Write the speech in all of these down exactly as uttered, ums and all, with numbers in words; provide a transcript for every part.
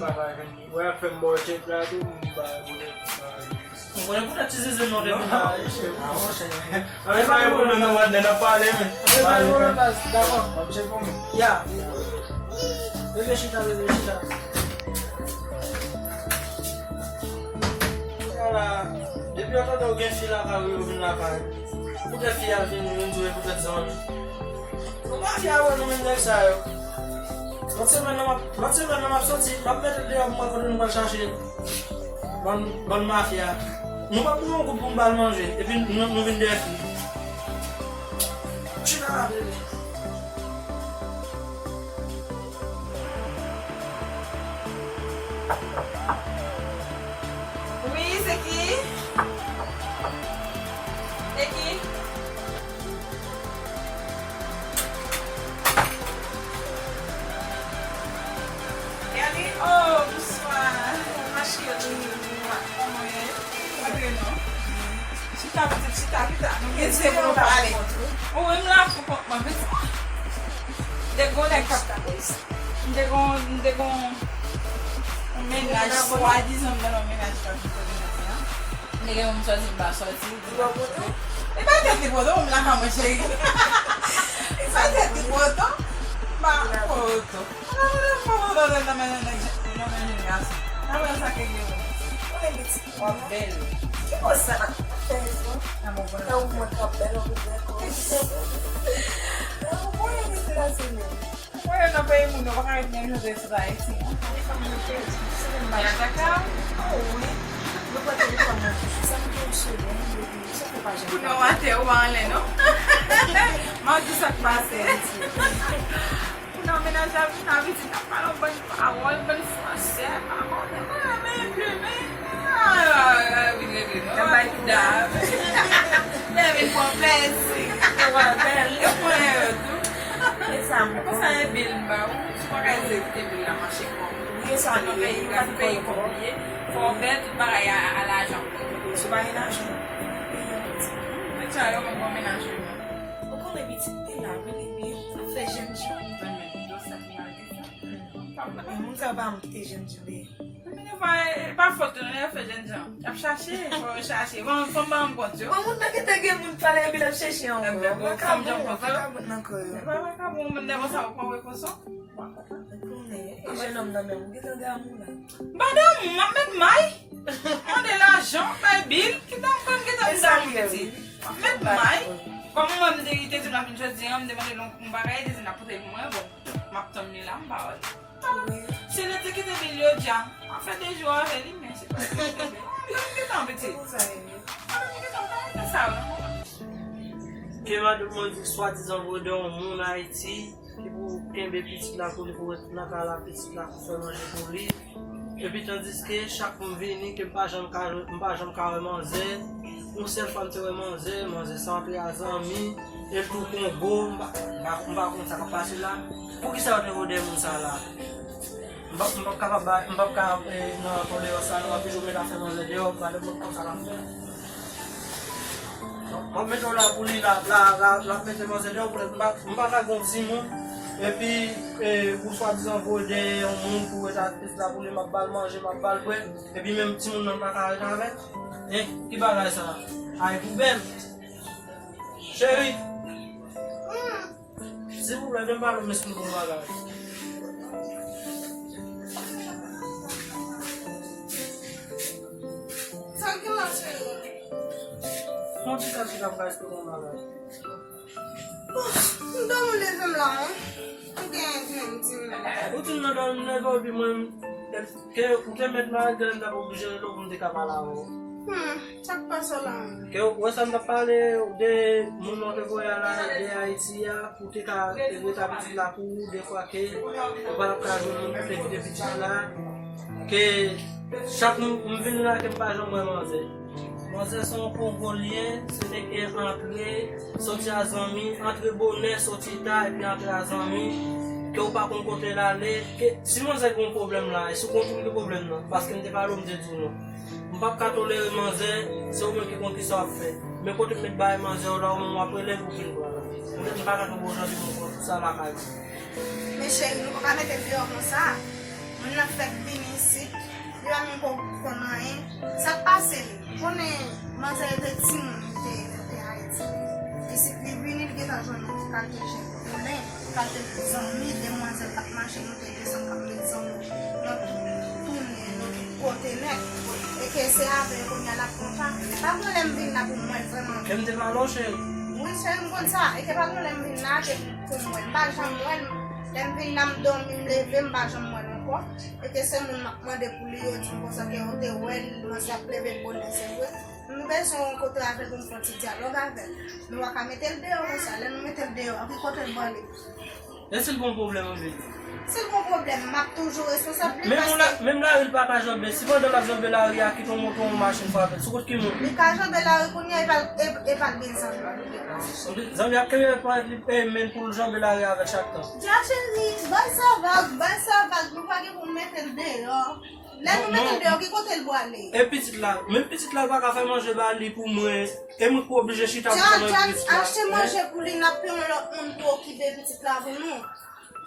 Wè, ap fè m bò tèt la tou, m ba poutèt. M konnen poutèt ti zizi non depi la. An, men pa gen pwoblèm non, Wadnè, n ap pale, men. Men pa gen pwoblèm, baz, dakò. M ap tcheke pou mwen. Ya. Bebe chita, bebe chita. Ala, depi yon tande w gen fi lakay ou, yo vin lakay. Poutèt fi a vin, vin di w e poutèt zanmi. Nou pa fè avè nou menm nèg sa yo. Lòt semèn nan m ap, lòt semèn nan m ap soti, m ap mete l deyò pou m wè kote nou pral chache bann, bann mafya. Nou p ap pran yon goud pou m ba l manje, epi nou, nou vin dèyè fi. Chita la, bebe. Wi, se ki? Se ki? Kelly? Oh, bonswa. Ma chérie. Kòman w ye? Antre non. Chita, pitit, chita, chita. Nou gen de pou nou pale. Wi, m la pou kont mwen, pitit. M te gon nèg k ap, m te gon, m te gon yon mennaj, swadizan m nan yon mennaj k ap vin kote mwen an. M te gen yon sòti, m pa sòti. Li pa poto? E pa tèt li poto, m lakay mwen cheri. E pa tèt li poto. M pa poto. M pa poto nan men nèg, nan men jenn gason. Nan men sa ke gen. Konnen pitit. W ap bèl. Ki koz sa? Fè rezon. Nan men w konnen. Nan w mwen k ap bèl, w ap bèl. Nan w konnen pitit la se menm. Mwen nan peyi moun yo pa ka ret menm jan de sot Ayiti. Telefòn mwen pèdi, se menm bagay. Ataka? Oh wi. Mwen pran telefòn mwen toujou. Sa m gen yon segonn, epi sa fè pa jan. Pou non atè ou pa anlè non. M ap di sa k pase. Pou non mennaj la vin la vin di n ap pale yon bann pawòl, bann fransè, pa konnen mwen renmen plimen. Ah, vin regle non. N ap bay kou dab. Lè vin pran pèsi. Yo pral bèl. Yo pran yo tou. E sa m konn. Konsa e bil m ba ou, si w pa ka egzekite bil la mache kòb. Wi, e sa m ye, ou pa t peye kòb li ye. Fò w fè tout bagay a, a lajan. Si w pa gen lajan, peye yon piti. Nèg sa yo menm bon mennaj yo menm. Ou konnen pitit te la, vini bil, ap fè jènjan. Mwen menm, yo sa ki mal gen sa. Moun sa yo pa menm kite jènjan dèyè. Men e pa, e pa fòt yo non, lè yo fè jènjan. Y ap chache, fò yo chache. Bon, fò m ba m kont yo. Bon, moun nan gentan gen moun pale epi l ap chèche ankò. Mwen ka bon, mwen ka bon nan kò yo. E pa mwen ka bon, moun nan konsa ou pran prekosyon. Mwen konnen, e jennonm nan menm, ou gentan damou la. M pa damou, m ap met may. Mande lajan, bay bil, gentan m gentan m damou piti. M ap met may. Kòm mwen m te, te di m la vin jodi an, m te mande l yon bagay, li te di l ap pote pou mwen, bon, m ap tann li la, m pa wè l. Si li te kite bil yo dja, m ap fè de jou avè li, men se pa li ki te kite bil. Yo m gentan piti. Yo m gentan pa renmen sa yo non. Ke madanm mwen di swadizan vòlè yon moun Ayiti, ki pou kenbe pitit la pou li, pou ret nan kay la, pitit la pou fè manje pou li. Epi tandiske chak m vini, ke m pa janm ka, m pa janm ka wè manzè, yon sèl fwa m te wè manzè, manzè se antre a zanmi, e l tou Kongo, m pa, m pa, m pa konn sa k ap pase la. Poukisa yo te voye moun sa la? M p ap, m p ap kapab bay, m p ap ka, eh, nan tolerans la, nou ap toujou met afè manzè deyò, m pa demoun konsa l ap fè. M ap mete w la pou li, la, la, la, l ap mete manzè deyò, poutèt m pa, m pa ka gen yon timoun, epi, eh, ou swadizan voye dèyè yon moun pou ret ak pitit la pou li, m ap ba l manje, m ap ba l bwè, epi menm timoun nan m pa ka ret avè l. Eh, ki bagay sa? Ay, poubèl! Cheri! Silvouplè, vin pale, m esplike w yon bagay. Sa k gen la, cheri? Yon ti tèt ki t ap ka esplike w yon bagay. M dòmi leve m la, wi. M gen anvi m di m. Ou di m nan dòmi m leve w, epi mwen, ke ou te mèt la, ke m t ap oblije rele w pou m te ka pale avè w. Hmm, sa k pase w la menm? Ke ou wè sa m t ap pale de moun nan w te voye al de Ayiti a, pou te ka ret ak pitit la pou ou, defwa ke ou pa t ap ka jwenn moun pou te kite pitit la, ke chak m, m vini la ke m pa janm wè manzè. Manzè se yon Kongo l ye, se nèg ki antre, soti a zanmi, antre bonè, soti ta, epi antre a zanmi, ke ou pa konn kote l ale, ke si manzè gen yon pwoblèm la, e si w konn tout pwoblèm nan, paske m te pale w, m te di w non. M p ap ka tolere manzè, se ou menm ki konn kisa w ap fè. Men kote m met bagay manzè yo la, ou menm w ap rele l pou vin pran la. Poutèt m pa ka gen bon jan de moun pran tout sa lakay ou. Men cheri, nou pa ka mete l deyò konsa. M Moun nan fèk vini isit, li pa menm ko-, konn anyen. Sa k pase l? Konnen manzè te timoun, li te, li te Ayiti. Isit li vini, li gentan jwenn kalte jèn, konnen kalte zanmi, demwazèl k ap mache, nou te desann k ap met zanmi, nou tout tounen, nou tout kote nèt. E ke se avè yo kounye a l ap kontan. Pa gen lè m vin la pou m wè l vrèman. Ke m te pale w, cheri. Wi, cheri, m konn sa. E ke pa gen lè m vin la, ke pou m wè l. M pa janm wè l. Lè m vin la, m dòmi, m leve, m pa janm wè l ankò. E ke se moun m ap mande pou li, yo di m konsa ke yo te wè l, manzè ap leve l bonè, se vre. M bezwen yon kote avè l pou m fè yon ti dyalòg avè l. Nou pa ka mete l deyò konsa. Lè nou mete l deyò, ki kote l pwale? E si l gon pwoblèm anvil? Si l gon pwoblèm, m ap toujou responsab li, menm ou la, paske menm lari l pa ka janbe. Si pandan l ap janbe lari a, kite yon moto, yon machin frape l, sou kont ki moun? Li ka janbe lari kounye a, e pa l, e, e pa l gen zanmi. Zanmi ap kenbe pran li, e, men pou l janbe lari avè l chak tan. Dja cheri, bay sa vag, bay sa vag, nou pa gen pou n mete l deyò. Lè nou mete l deyò, ki kote l pwale? E pitit la, menm pitit la, l pa ka fè manje ba li pou mwen. E mwen ki oblije chita pou fè manje pitit la. Dja, dja, achte manje pou li, n ap peye yon lòt moun pou okipe pitit la pou nou.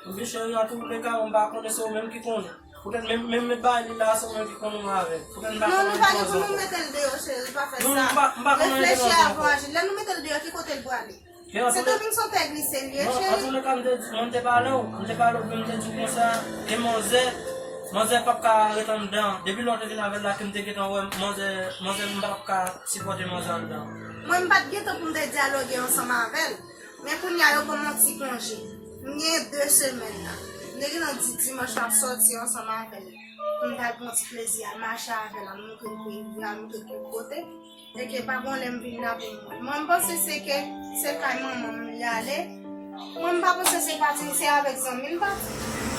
Ebyen, cheri, antouleka, mwen pa konnen, se ou menm ki konnen. Poutèt menm, menm met bay li la, se ou menm ki konnen mwen avè l. Poutèt m pa konnen. Non, nou pa gen pou nou mete l deyò, cheri, pa fè sa. Non, m pa, m pa konnen. Reflechi avan aji. Lè nou mete l deyò, ki kote l pwale? Se Domingson Tèg li se l ye, cheri. Non, antouleka, m te di, mwen m te pale w, m te pale w, m te di w konsa, e manzè, manzè p ap ka ret anndan. Depi lè w te vin avè l la, ke m te gentan wè manzè, manzè, m p ap ka sipòte manzè anndan. Mwen, m pa t gentan pou m te dyaloge ansanm avè l. Men kounye a, yo ban m yon ti konje. M gen de semèn la. M te gentan di dimanch m ap sòti ansanm avè l. M pral pran ti plezi a, mache avè l, al montre l peyi a, al montre l kèk kote. E ke pa gon lè m vin la pou m wè l. Mwen, m panse se ke se kay manman m li ale. Mwen, m pa panse se pati, se avèk zanmi l pati.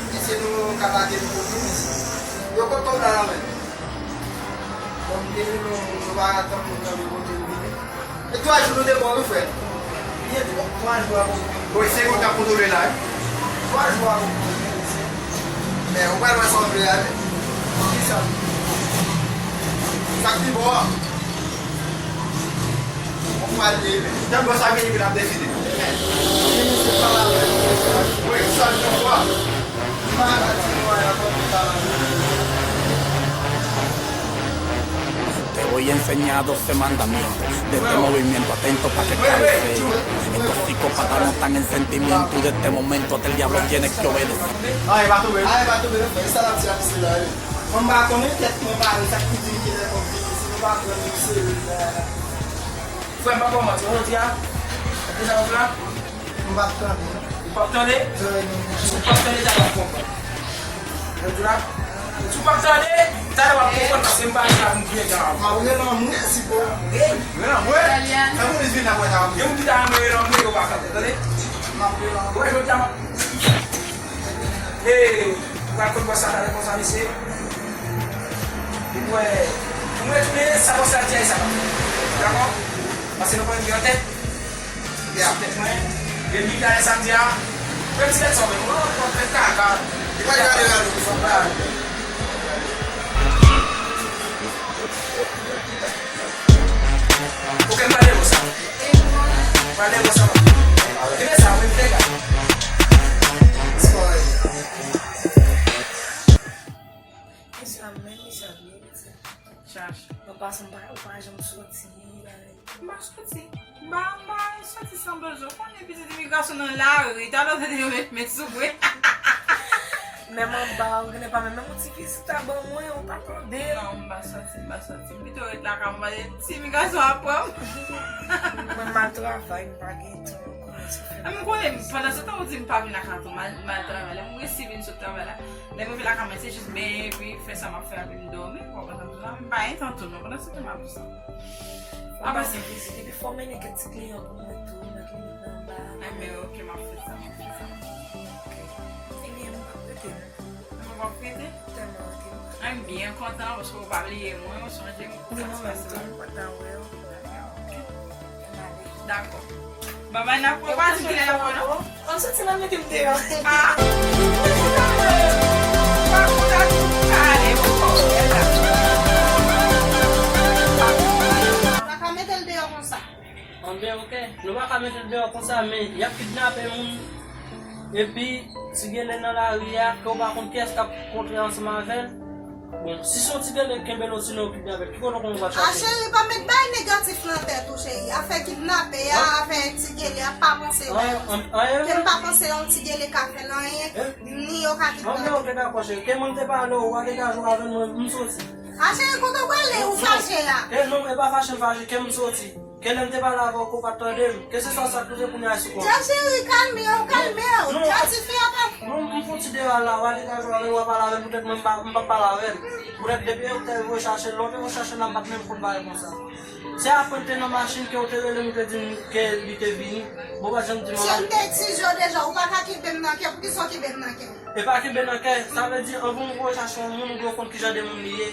Mesye, nou ka lage nou pou vini. Yo, kot kòb la nan men? Bon, m vini, nou, nou pa tann moun nan vin kote m vini. E twa jou nou te bon, wi, frè. Byen, twa, twa jou avan. Bon, e se moun k ap kontwole la, wi. Twa jou avan. Men, ou pral wè sa w vle a, wi. Kisa? Sa k pi bon an. Ou pral ye, men. Jan bò sa vini, vin ap deside. Wi, sa l jan bò a. Te voy a enseñar doce mandamientos de este movimiento atento pa' que cabecee. Estos psicópatas no están en sentimiento y de este momento hasta el diablo tiene que obedecer. Ay, pa tonbe. Ay, pa tonbe, non, fè sa l ap di a misye la, wi. Mwen pa konnen tèt mwen pare, sa ki di ki lè mwen vini, si nou pa pran nou serye la. Frè m, pa kòmanse, jodi a, deja w la? M p ap tande, non. Ou p ap tande? Si w p ap tande, talè w ap konprann. Jodi la, si w p ap tande, talè w ap konprann, paske m pa gen la pou m touye jan avè w. M ap rele anmwe, si bon. Ey, rele anmwe? Sa pou li vin apre sa. Gen moun ki ta renmen rele anmwe, yo pa kapab, tande? M ap rele anmwe. Wè, jodi a, m ap Hey, ou pral konn bòs la talè konsa, mesye. Epi, wè, pou nou retounen, sa bòs la di a, e sa k ap fèt. Dakò? Paske nou pa menm gen yon tèt. Sou tèt mwen. Epi, talè samdi a, menm si tèt sa w menm, ou pa fè kaka. Li pa gade la, nou, sa pa. Ok, m pale bòs la. Pale bòs la. Gade sa, mwen, nèg la. Mesye a menm, mesye a byen, mesye. Chache. Mwen pase, m pa, ou pa janm soti, bagay. M pa soti. M pa, m pa soti san bezwen. Konnen pitit imigrasyon nan lari. Talè w te dwe met men sou mwen. Menm anba, ou genlè pa menm, menm yon ti vizit a ban mwen, ou pa tande. Non, m pa soti, m pa soti. M pito ret lakay mwen, pase ti imigrasyon ap pran m. Mwen, m al travay, m pa gen tan ankò, sa fè. M konnen, pandan se tan ou di m pa vin lakay tou, m al, m al travay. Lè m resi vin sot travay la, lè m rive lakay mwen, se jis benyen, epi fè sa m ap fè, epi m dòmi, ou konprann sa m di w la, m pa gen tan tou, non, pandan se tan m ap di sa. Apa se vizit, epi fò mennen kèk ti kliyan pou mwen tou, nan klinik nan anba. Enben, ok, m ap fè sa, m ap fè sa. Ok. Ebyen, m p ap rete non. Ou p ap rete? Tèlman rete m. An, m byen kontan, paske ou pa bliye mwen, ou sonje m. Ni mwen menm tou, m kontan wè w. Ok. Dakò. Babay, n ap pran pati kilè n ap pran, non? An, soti la, mete m deyò. Ah. Pa konn sa tou kale, ou konn. Pa ka mete l deyò konsa. Anben, ok. Nou pa ka mete l deyò konsa, men y ap kidnape moun. Epi, ti gele nan lari a, ke w pa konn kiyès k ap kontre ansanm avè l. Bon, si se yon ti gele, kenbe l, sinon okipe avè l. Ki kote w konn w pral chache? A cheri, pa met bagay negatif nan tèt ou, cheri. Afè kidnape a, afè ti gele a, pa panse bagay. Anyen, anyen. Ke m pa panse yon ti gele ka fè l anyen, ni yo ka kidnape. Anben, oke, dakò, cheri. Ke mwen te pale w, w a degaje w avè m, mwen, m soti. A cheri, kote w prale, ou fache a? Ke non, e pa fache m fache, ke m soti. Ke lè m te pale avè w, ke w pa t tande m. Keseswa sa k rive kounye a sou kont. Dja cheri, kalme w, kalme w. Dja tifi a pa. Non, m fon ti deyò la, w a degaje w avè l, w a pale avè l, poutèt mwen m pa, m pa pale avè l. Poutèt depi yo te voye chache l, lè w te voye chache l la, m pa t menm konn pale konsa. Se apre l te nan machin ke w te rele m, ou te di m ke li te vini. Bon, w pa janm di m anyen. Si m te tizo deja, ou pa ka kenbe m nan kè, poukisa w kenbe m nan kè? E pa kenbe nan kè, sa vle di, anvan w voye chache yon moun, ou dwe konn kijan de moun li ye.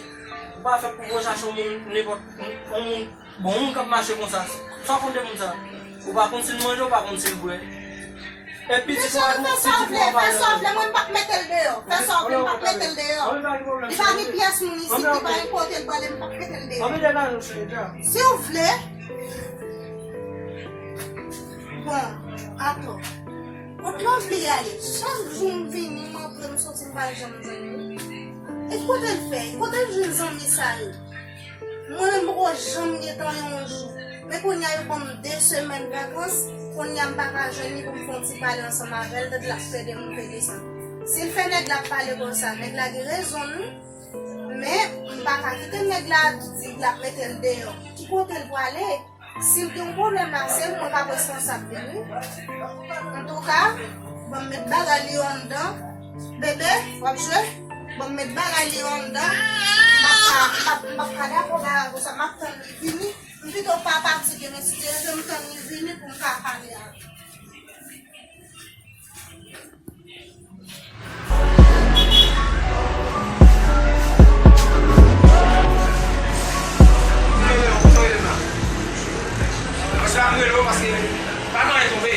Ou pa fèt pou voye chache yon moun, nenpòt, yon moun Bon, moun k ap mache konsa, sa w konn de moun sa? Ou pa konn si l manje, ou pa konn si l bwè. E pitit ou a, pitit ou a pa. Fè sa w vle, fè sa w vle, mwen m p ap mete l deyò. Fè sa w vle, m p ap mete l deyò. Li pa gen pyès moun isit, li pa gen kote l prale, m p ap mete l deyò. Si w vle, bon, atò. Kot Lovely ale? Chak jou m vini, m antre, m soti, m pa janm jwenn li. E kote l fè? Kote l jwenn zanmi sa yo? Mwen menm m poko janm gentan yon jou. Men kounye a yo ban m de semèn vakans, kounye a m pa ka jwenn li pou m fè yon ti pale ansanm avè l, tande l ap fè de moute desann. Si l fè nèg la ap pale konsa, nèg la gen rezon l wi. Men m pa ka kite nèg la di l ap mete l deyò. Ki kote l prale? Si l gen yon pwoblèm la, se mwen k ap responsab li wi. Antouka, ban m met bagay li yo anndan. Bebe, w ap jwe? Ban m met bagay li yo anndan. M ap ka, m ap, m ap ka dakò bagay konsa. M ap tann li vini. M pito pa pati demen, si Dye vle, m tann li vini pou m ka pale avè l. Paske m rele w paske pa gen anyen tonbe.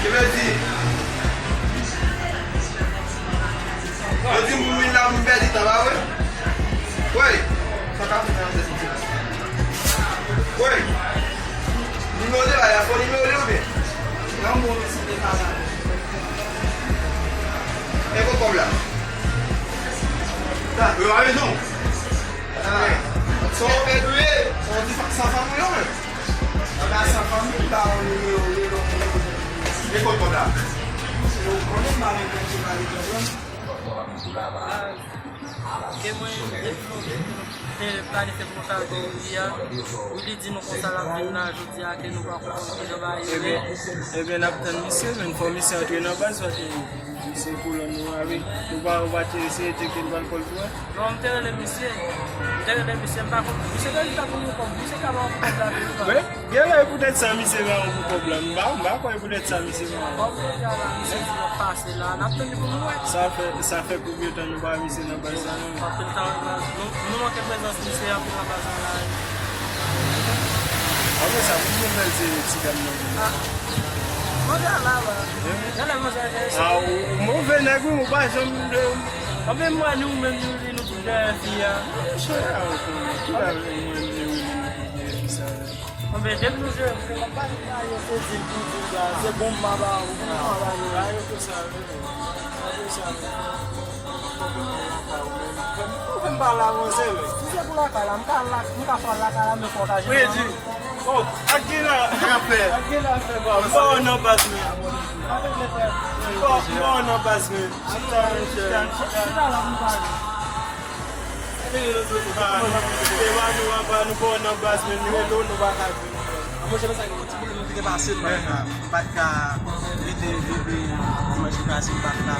Ki vle di, yo di moun vin la pou m pèdi tan, pa vre? Woy, sa ka fè nan tèt mwen. Woy, nimewo de la, y a fo nimewo li oubyen? Nan bon, men se te pa la. E pou kòb la. Yo a rezon. Sa w pèdi w ye? Sa w di sa fanmi w yo menm? Anba sa fanmi m ba w nimewo li. E kot kòb la? Yo konnen m pa gen kòb se pa li pwoblèm. Ke mwen, depi nou te planifye pou nou ta jwe Willy a, Willy di nou konsa l ap vin la jodi a, ke nou pa konn kijan bagay yo ye. Ebyen, ebyen, n ap tann misye, men fò misye antre nan baz, paske misye kolòn nou a, wi. Ou pa, ou pa te eseye tcheke l pa l kòl tou a? Non, m te rele misye. M te rele misye, m pa konn. Misye te di l pa pou yon kòb. Misye ka ba w pou kòb la, wi. Genlè e poutèt sa misye ba w pou kòb la. M pa, m pa kwè e poutèt sa misye ba w. Kòb yo di a la, misye di l ap pase la. N ap tann li pou nou wè. Sa fè, sa fè konbyen tan nou pa wè misye nan baz la menm? Anpil tan, nou, nou manke prezans misye anpil nan baz la la. Apre sa, pou mwen fè se ti dam nan. Ah. Manje a la, la. Genlè manje a la. Ah, ou, ou move nèg wi, ou pa janm de. Anpil mwen ni ou menm ni ou li nou tout dèyè fi a. Chè a, ou konnen. Tout avè mwen ni ou li nou tout dèyè fi sa. Anben, depi nou jere, se konpa nou ba yo, se di l pou di l la, se bon m a ba ou, bon m a ba nou la, yo fè sa, yo fè sa. Ou fè m pa la avanse, wi. Si se pou lakay la, m ka la, m ka fè lakay la, men fò w ka jere. Fredi, oh, ak gen la, ak gen la fè ba, m pa wè nan baz, men. M pa wè nan baz, men. Chita, chita, chita la, m pa wè. Ewa nou, apa nou bon nan baz, men nou rele w, nou pa ka jwenn. Monchè, men sa gen yon ti pwoblèm nou te gen pase, m pa t ka, m pa t ka rete, rete dimanch pase, m pa t la.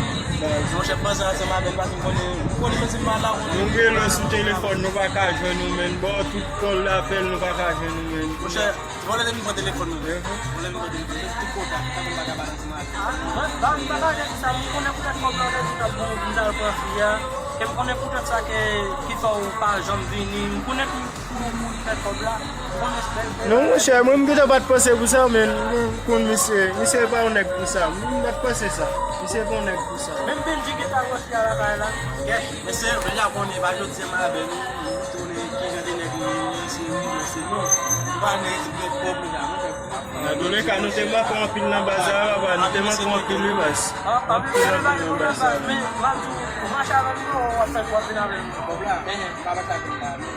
Monchè, panse ansanm avè l, paske m konnen, ou konnen, men si m pa la, ou konnen. Nou rele w sou telefòn, nou pa ka jwenn ou, men. Bon, tout kòl apèl, nou pa ka jwenn ou, men. Monchè, vòlè te vin pran telefòn nou. Vòlè vin pran telefòn nou, tout kontak, tankou m pa ka pale ansanm avè l. Ban, ban, m pa ka jwenn sa, m konnen poutèt kòb la, ou te di w t ap bon, m t al pran fi a. E m konnen poutèt sa ke, ki fè w pa janm vini. M konnen ki pou, pou fè kòb la. M konnen se bèl. Non, monchè, mwen, m gentan pa t panse pou sa, men, m konn misye. Misye pa yon nèg pou sa. M pa t panse sa. Misye pa yon nèg pou sa. Menm Bendji gentan wè fi a lakay la. Yes. Mesye, Bendji a konnen, pa jodi a m avè nou. Nou konnen ki jan de nèg nou ye, se wi, se non. Nou pa nan ekip nèg pòv nou la, non. Nan touleka, nou te manke w anpil nan baz la, papa. Nou te manke w anpil, wi, baz. Anpil, anpil nan baz la. Men, m ap di w, ou mache avè m, non, w ap fè, w ap vin avè m. Kòb la, men, m pa pase avè m la, men,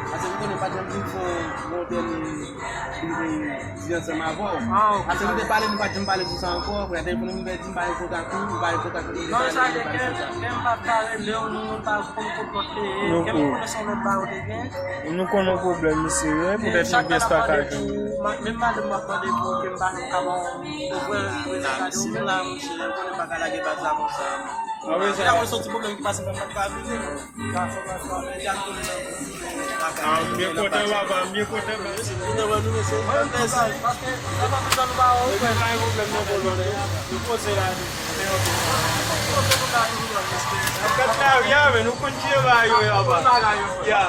paske m konnen w pa t janm vin fè yon dènye, vin di ansanm avè w. Paske nou te pale, nou pa t janm pale sou sa ankò, frè, telefòn ou m pèdi, m pa gen kontak ou, m pa gen kontak ou, nou te pale, nou te pale sou sa. Kè m pa t ka rele w, nou, nou pa konn konpòte, kè m konnen se yon lòt bagay ou te gen. Nou konnen yon pwoblèm misye ye, poutèt yon pyès pa ka jwenn. Menm madanm m ap mande pou ke m pa janm ka ba w ouvè, ouvè sa gade w la, monchè, m konnen m pa ka lage baz la konsa. Mwen ta wè se yon ti pwoblèm ki pase, m pa t ka vini. Ah, m byen kontan, papa, m byen kontan, papa. Paske se pa tout tan nou pa wè w, frè. Pa gen pwoblèm non, bro. Nou poze la, nou. Gad lari a, men nou konn ki jan bagay yo ye, papa. Ya.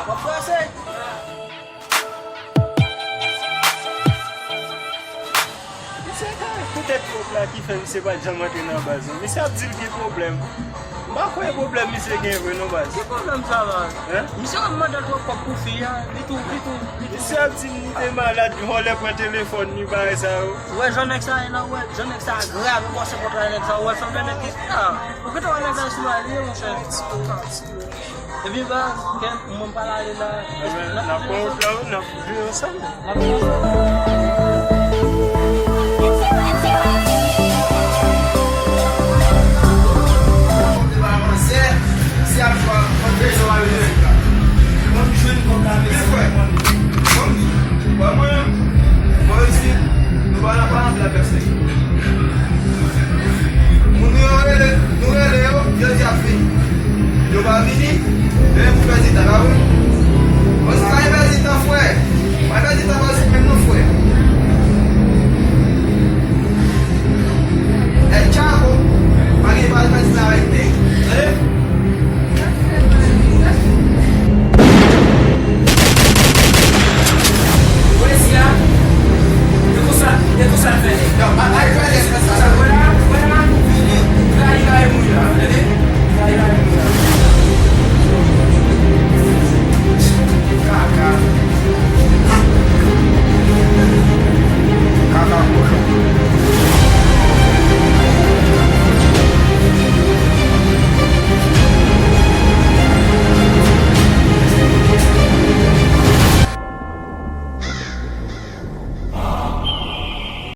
Misye ka poutèt kòb la ki fè misye pa t janm antre nan baz, non. Misye ap di l gen pwoblèm. M pa kwè pwoblèm misye gen vre, non, baz. Ki pwoblèm sa, baz? Hein? Misye ap mande l twòp kòb pou fi a, li tou, li tou, li tou. Misye ap di m li te malad, vòlè pran telefòn li, bagay sa yo. Ou wè jan nèg sa ye la, ou wè jan nèg sa grav, ou panse kontra nèg sa, ou wè sa, men nèg ki, ah, ou gentan wè nèg la sou la, li ye, monchè. Epi, baz, kè mwen pa la, li la. N ap pran wout la, wi, n ap viv ansanm. N ap viv ansanm. Moun yo rele, nou rele yo, yo di ap vini. Yo pa vini,